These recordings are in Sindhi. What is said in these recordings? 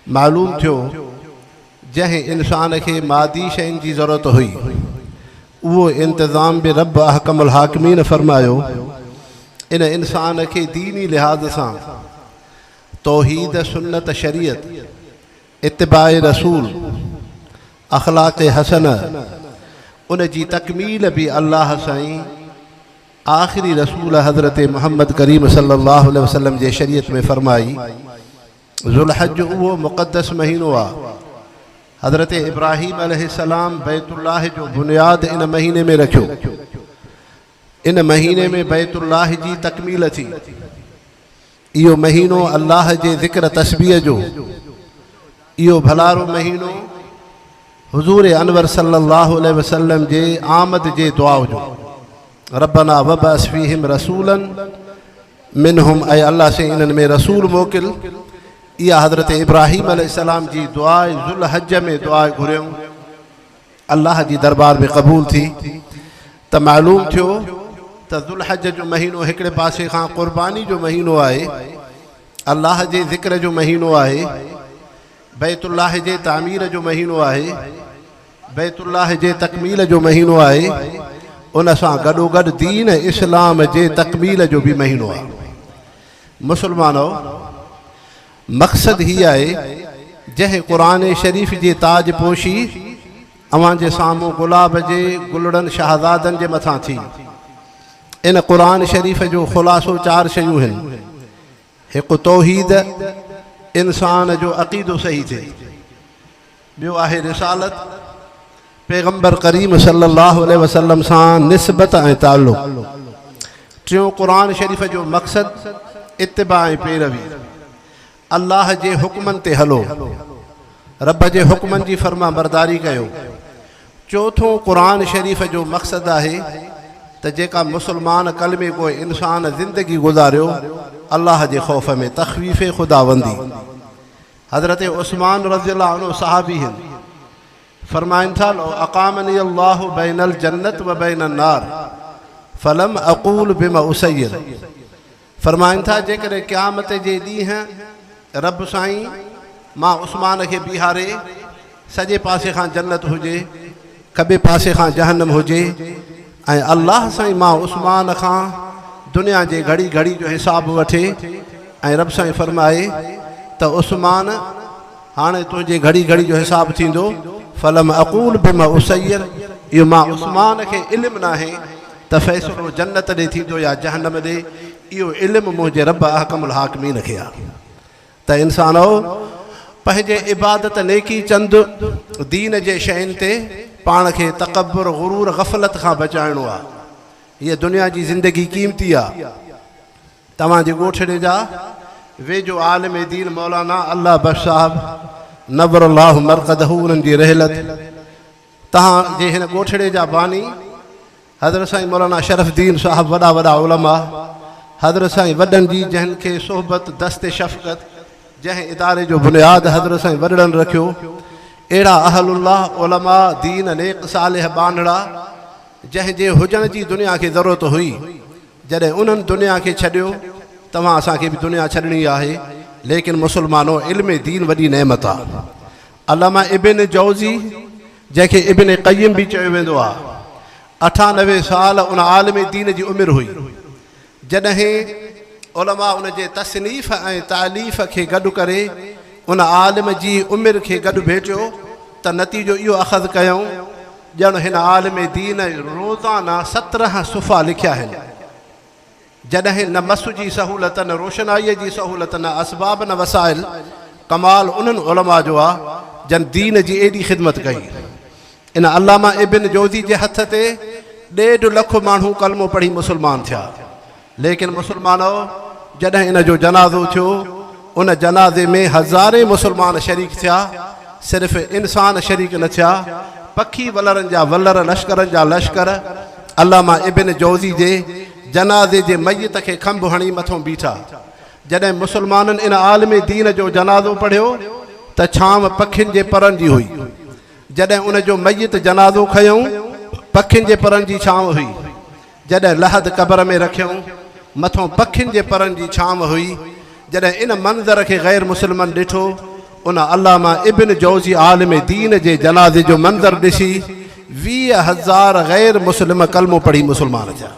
معلوم ٿيو جنهن انسان کي مادي شين جي ضرورت هئي اهو انتظام به رب احڪم الحاڪمين فرمايو. ان انسان کي ديني لحاظ سان توحيد، سنت، شريعت، اتباع رسول، اخلاق حسنه ان جي تڪميل به الله سائين آخري رسول حضرت محمد ڪريم صلي الله عليه وسلم جي شريعت ۾ فرمائي. ذوالحج اهو مقدس مهينو آ. حضرت ابراهيم عليه السلام بيت الله جو بنياد ان مهيني ۾ رکيو. ان مهيني ۾ بيت الله جي تڪميل ٿي. اهو مهينو الله جي ذڪر تسبيح جو، اهو ڀلارو مهينو حضور انور صلي الله عليه وسلم جي آمد جي دعا جو، ربنا وابعث فيهم رسولا منهم اي الله سائين انهن ۾ رسول موڪل. اها حضرت ابراهيم عليه السلام جي دعا ذوالحج ۾ دعا گهريائون، الله جي دربار ۾ قبول ٿي ته معلوم ٿيو ته ذوالحج جو مهينو هڪڙي پاسي کان قرباني جو مهينو آهي، الله جي ذڪر جو مهينو آهي، بيت الله جي تعمير جو مهينو آهي، بيت الله جي تڪميل جو مهينو آهي، ان سان گڏوگڏ دين اسلام جي تڪميل جو به مهينو آهي. مسلمانؤ! مقصد هي آهي جنهن قرآن شريف جي تاج پوشي اوهان جي سامهون گلاب جي گلڙن شهزادن جي مٿان ٿي. ان قرآن شريف جو خلاصو چار شيون هن. هڪ توحيد، انسان جو عقيدو صحيح ٿئي. ٻيو آهي رسالت، پيغمبر ڪريم صلي الله عليه وسلم سان نسبت ۽ تعلق. ٽيون قرآن شريف جو مقصد اتباع ۽ پيروي، الله جي حڪمن تي هلو، رب جي حڪمن جي فرمانبرداري ڪيو. چوٿون قرآن شريف جو مقصد آهي ته جيڪا مسلمان ڪلمي گو انسان زندگي گذاريو الله جي خوف ۾ تخويف خداوندي. حضرت عثمان رضي الله عنه صحابي هن فرمائن ٿا لو اقامني الله بين الجنت و بين النار فلم اقول بما اسير فرمائن ٿا جيڪڏهن قيامت جي ڏينهن رب سائين مان عثمان کي بيهاري سڄي پاسي کان جنت هجي کٻي پاسي کان جهنم هجي ۽ الله سائين مان عثمان کان دنيا جي گهڙي گهڙي جو حساب وٺي ۽ رب سائين فرمائي ته عثمان هاڻي تنهنجي گهڙي گهڙي جو حساب ٿيندو فلم اقول بما اسير اهو مان عثمان کي علم ناهي ته فيصلو جنت ڏي ٿيندو يا جهنم ڏي اهو علم منهنجي رب احڪم الحاڪمين کي آهي ته انسانؤ! پنهنجي عبادت نيڪي چند دين جي شين تي پاڻ کي تڪبر، غرور، غفلت کان بچائڻو آ. هيء دنيا جي زندگي قيمتي آ. توهان جي ڳوٺڙي جا ويجهو عالم دين مولانا الله بخش صاحب نور الله مرقده انهن جي رحلت توهان جي هن ڳوٺڙي جا باني حضرت سائين مولانا شرف الدين صاحب وڏا وڏا علماء حضرت سائين وڏن جي جنهن کي صحبت دست شفقت جنهن اداري جو بنياد حضرت سائين وڏڙن رکيو اهڙا اهل الله علماء دين نيڪ صالح ٻانهڙا جنهن جي هجڻ جي دنيا کي ضرورت هئي جڏهن انهن دنيا کي ڇڏيو توهان اسان کي به دنيا ڇڏڻي آهي ليڪن مسلمانو علم دين وڏي نعمت آ علامه ابن جوزي جنهن کي ابن قيم به چيو ويندو آهي، 98 سال ان عالم دين جي عمر هئي، جڏهن علماء ان جي تصنيف ۽ تاليف کي گڏ ڪري ان عالم جي عمر کي گڏ ڀيٽيو ته نتيجو اهو اخذ ڪيائون ڄڻ هن عالم دين روزانه 17 صفحا لکيا آهن. جڏهن نه مس جي سهولت، نه روشنائيء جي سهولت، نه اسباب نه وسائل، ڪمال انهن علماء جو آ، جن دين جي ايڏي خدمت ڪئي. ان علامه ابن جوزي جي هٿ تي ڏيڍ لک ماڻهو ڪلمو پڙهي مسلمان ٿيا. ليڪن مسلمانؤ! جڏهن ان جو جنازو ٿيو، ان جنازي ۾ هزارين مسلمان شريڪ ٿيا، صرف انسان شريڪ نه ٿيا، پکي ولرن جا ولر، لشڪرن جا لشڪر، علامه ابن جوزي جي جنازي جي ميت کي کنڀ هڻي مٿون بيٺا. جڏهن مسلمانن ان عالم دين جو جنازو پڙهيو ته ڇانو پکين جي پرن جي هئي. جڏهن ان جو ميت جنازو کنيائون، پکين جي پرن جي ڇانو هئي. جڏهن لحد قبر ۾ رکيائون، مٿون پکين جي پرن جي ڇانو هئي. جڏهن ان منظر کي غير مسلمن ڏٺو، ان علامه ابن جوزي عالم دين جي جنازي جو منظر ڏسي 20,000 غير مسلم ڪلمو پڙهي مسلمان ٿيا.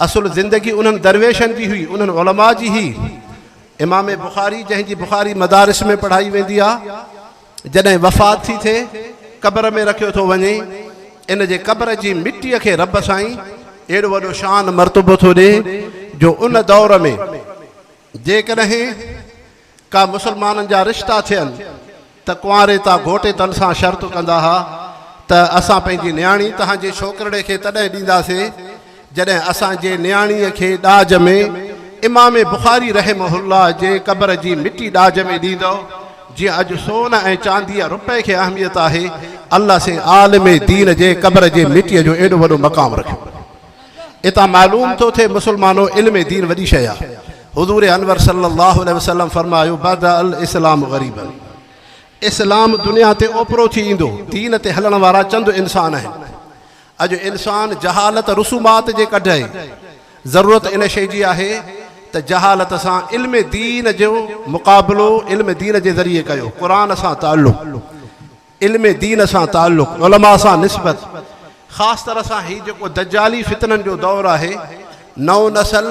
اصل زندگي انهن درويشن جي هئي، انهن علماء جي هئي. امام بخاري جنهن جي بخاري مدارس ۾ پڙهائي ويندي آ، جڏهن وفات ٿي ٿئي، قبر ۾ رکيو ٿو وڃي، ان جي قبر جي مٽيء کي رب سائين ايڏو وڏو شان مرتبو ٿو ڏي جو ان دور ۾ جيڪڏهن ڪا مسلمانن جا رشتا ٿين ته ڪنواريتا گهوٽيتن سان شرط ڪندا ها ته اسان پنهنجي نياڻي توهان جي ڇوڪرڙي کي تڏهن ڏينداسين جڏهن اسان جي نياڻيء کي ڏاج ۾ امام بخاري رحمه الله جي قبر جي مٽي ڏاج ۾ ڏيندؤ جيئن اڄ سون ۽ چانديء رپئي کي اهميت آهي الله سين عالم دين جي قبر جي مٽيء جو ايڏو وڏو مقام رکيو. اتان معلوم ٿو ٿئي مسلمانو علم دين وڏي شيء آ. حضور انور صلي الله عليه وسلم فرمايو بدا الاسلام غريبا اسلام دنيا تي اوپرو ٿي ايندو، دين تي هلڻ وارا چند انسان آهن. اڄ انسان جهالت رسومات جي ڪڍ آهي. ضرورت ان شيء جي آهي ته جهالت سان علم دين جو مقابلو علم دين جي ذريعي ڪيو، قرآن سان تعلق. علم دين سان تعلق، علماء سان نسبت، خاص طرح سان هي جيڪو دجالي فتنن جو دور آهي، نئون نسل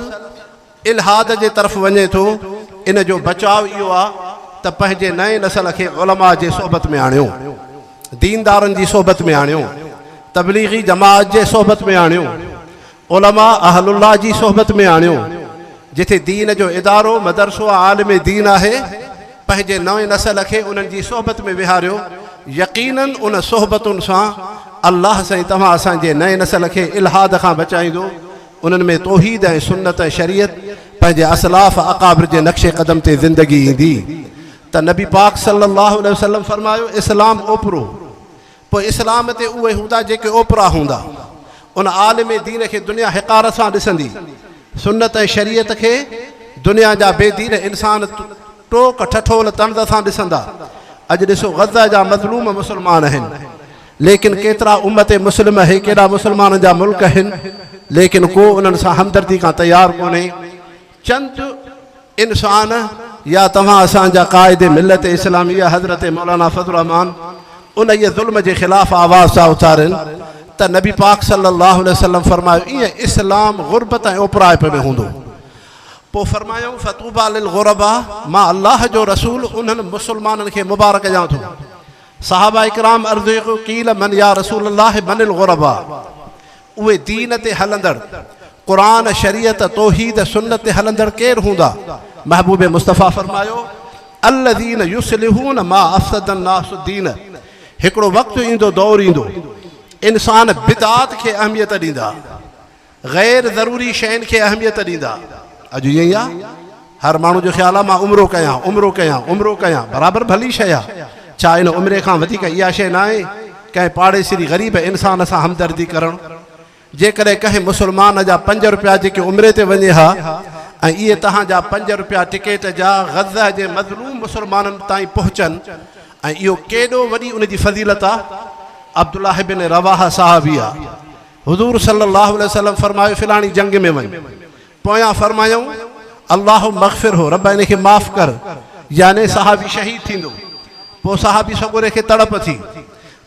الحاد جي طرف وڃي ٿو، ان جو بچاء اهو آ ته پنهنجي نئين نسل کي علماء جي صحبت ۾ آڻيو، ديندارن جي صحبت ۾ آڻيو، تبليغي جماعت جي صحبت ۾ آڻيو، علماء اهل الله جي صحبت ۾ آڻيو، جتي دين جو ادارو مدرسو عالم دين آهي، پنهنجي نئين نسل کي انهن جي صحبت ۾ ويهاريو، يقيناً ان صحبتن سان الله سائين توهان اسان جي نئين نسل کي الحاد کان بچائيندو، انهن ۾ توحيد ۽ سنت ۽ شريعت پنهنجي اسلاف اڪابر جي نقش قدم تي زندگي ايندي ته نبي پاڪ صلي الله عليه وسلم فرمايو اسلام اوپرو پوء اسلام تي اهي هوندا جيڪي اوپرا هوندا. ان عالم دين کي دنيا حقارت سان ڏسندي. سنت ۽ شريعت کي دنيا جا بي دين انسان ٽوڪ ٺٺول طنز سان ڏسندا. اڄ ڏسو غزه جا مظلوم مسلمان آهن. ليڪن ڪيترا امت مسلم اهي ڪيڏا مسلمانن جا ملڪ آهن ليڪن ڪو انهن سان همدردي کان تيار ڪونهي. چند انسان يا توهان اسان جا قائد ملت اسلاميه حضرت مولانا فضل الرحمان انهيء ظلم جي خلاف آواز ٿا اٿارين ته نبي پاڪ صلي الله عليه وسلم فرمايو ايئن اسلام غربت ۽ اوپرائپ ۾ هوندو پوء فرمايائون فطوبيٰ للغرباء مان الله جو رسول انهن مسلمانن کي مبارڪ ڏيان ٿو صحابه ڪرام عرض ڪيو قيل من يا رسول الله من الغرباء اهي دين تي هلندڙ، قرآن، شريعت، توحيد، سنت تي هلندڙ ڪير هوندا؟ محبوب مصطفيٰ فرمايو، الذين يصلحون ما افسد الناس الدين هڪڙو وقت ايندو دور ايندو انسان بدعات کي اهميت ڏيندا، غير ضروري شين کي اهميت ڏيندا، اڄ ائين ئي آ هر ماڻهو جو خيال آ مان عمرو ڪيان، عمرو ڪيان، عمرو ڪيان، برابر ڀلي شيء آ، ڇا ان عمري کان وڌيڪ اها شيء ناهي ڪنهن پاڙيسري غريب انسان سان همدردي ڪرڻ؟ جيڪڏهن ڪنهن مسلمان جا پنج روپيا جيڪي عمري تي وڃي ها ۽ اهي توهان جا پنج روپيا ٽڪيٽ جا غزه جي مظلوم مسلمانن تائين پهچن ۽ اهو ڪيڏو وڏي ان جي فضيلت آ. عبدالله بن رواحه صحابي آ، حضور صلي الله عليه وسلم فرمايو فلاڻي جنگ ۾ وڃ. پويان فرمايائون، اللهم اغفره، رب ان کي معاف ڪر، يعني صحابي شهيد ٿيندو. پوء صحابي سڳوري کي تڙپ ٿي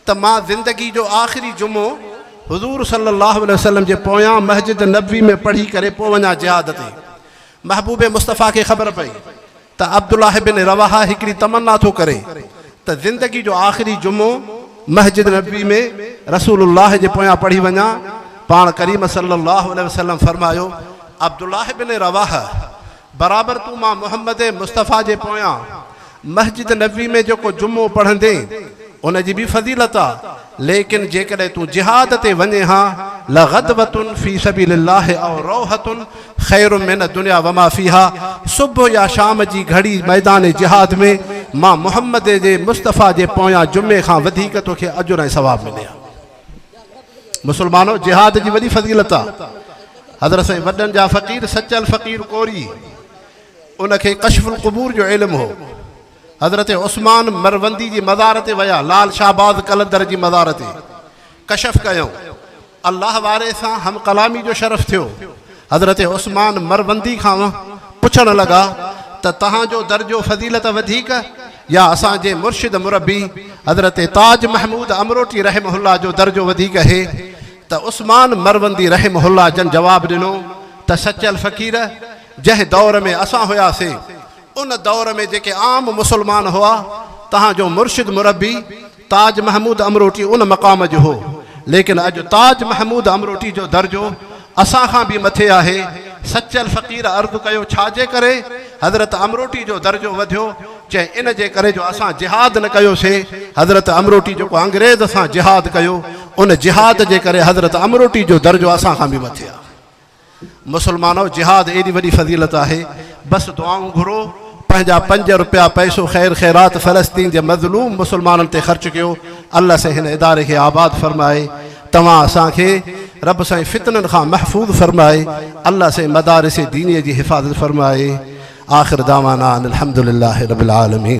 ته مان زندگي جو آخري جمعو حضور صلي الله عليه وسلم جي پويان مسجد نبوي ۾ پڙهي ڪري پوء وڃان جهاد تي. محبوب مصطفيٰ کي خبر پئي ته عبدالله بن رواحه هڪڙي تمنا ٿو ڪري ته زندگي جو آخري جمعو مسجد نبوي ۾ رسول الله جي پويان پڙهي وڃان، پاڻ ڪريم صلي الله عليه وسلم فرمايو، عبدالله بن رواحه برابر تون مان محمد مصطفيٰ جي پويان مسجد نبوي ۾ جيڪو جمعو پڙهندين ان جي به فضيلت آ، ليڪن جيڪڏهن تون جهاد تي وڃين ها لغدوة في سبيل الله او روحة خير من الدنيا وما فيها صبح يا شام جي گهڙي ميدان جهاد ۾ مان محمد جي مصطفيٰ جي پويان جمعي کان وڌيڪ توکي اجر ۽ ثواب ملي ها. مسلمانو! جهاد جي وڏي فضيلت آ. حضرت سائين وڏن جا فقير سچل فقير ڪوري ان کي ڪشف القبور جو علم هو. حضرت عثمان مروندي جي مزار تي ويا، لال شهباز قلندر جي مزار تي ڪشف ڪيائون. الله واري سان هم ڪلامي جو شرف ٿيو. حضرت عثمان مروندي کان پڇڻ لڳا ته توهان جو درجو فضيلت وڌيڪ يا اسان جي مرشد مربي حضرت تاج محمود امروٽي رحمه الله جو درجو وڌيڪ اهي؟ ته عثمان مروندي رحمه الله جن جواب ڏنو ته سچل فقير جنهن دور ۾ اسان هياسين ان دور ۾ جيڪي عام مسلمان هئا تهان جو مرشد مربي تاج محمود امروٽي ان مقام جو هو، ليڪن اڄ تاج محمود امروٽي جو درجو اسان کان به مٿي آهي. سچل فقير عرض ڪيو، ڇا جي ڪري حضرت امروٽي جو درجو وڌيو؟ چيائين، ان جي ڪري جو اسان جهاد نه ڪيوسي، حضرت امروٽي جيڪو انگريز سان جهاد ڪيو، ان جهاد جي ڪري حضرت امروٽي جو درجو اسان کان به مٿي آهي. مسلمانؤ! جهاد ايڏي وڏي فضيلت آهي، بس دعائون گهرو، پنهنجا پنج روپيا پئسو خير خيرات فلسطين جي مظلوم مسلمانن تي خرچ ڪيو، الله سائين هن اداري کي آباد فرمائي، توهان اسان کي رب سائين فتنن کان محفوظ فرمائي، الله سائين مدارس دينيء جي حفاظت فرمائي، آخر دعوانا ان الحمدلله رب العالمين.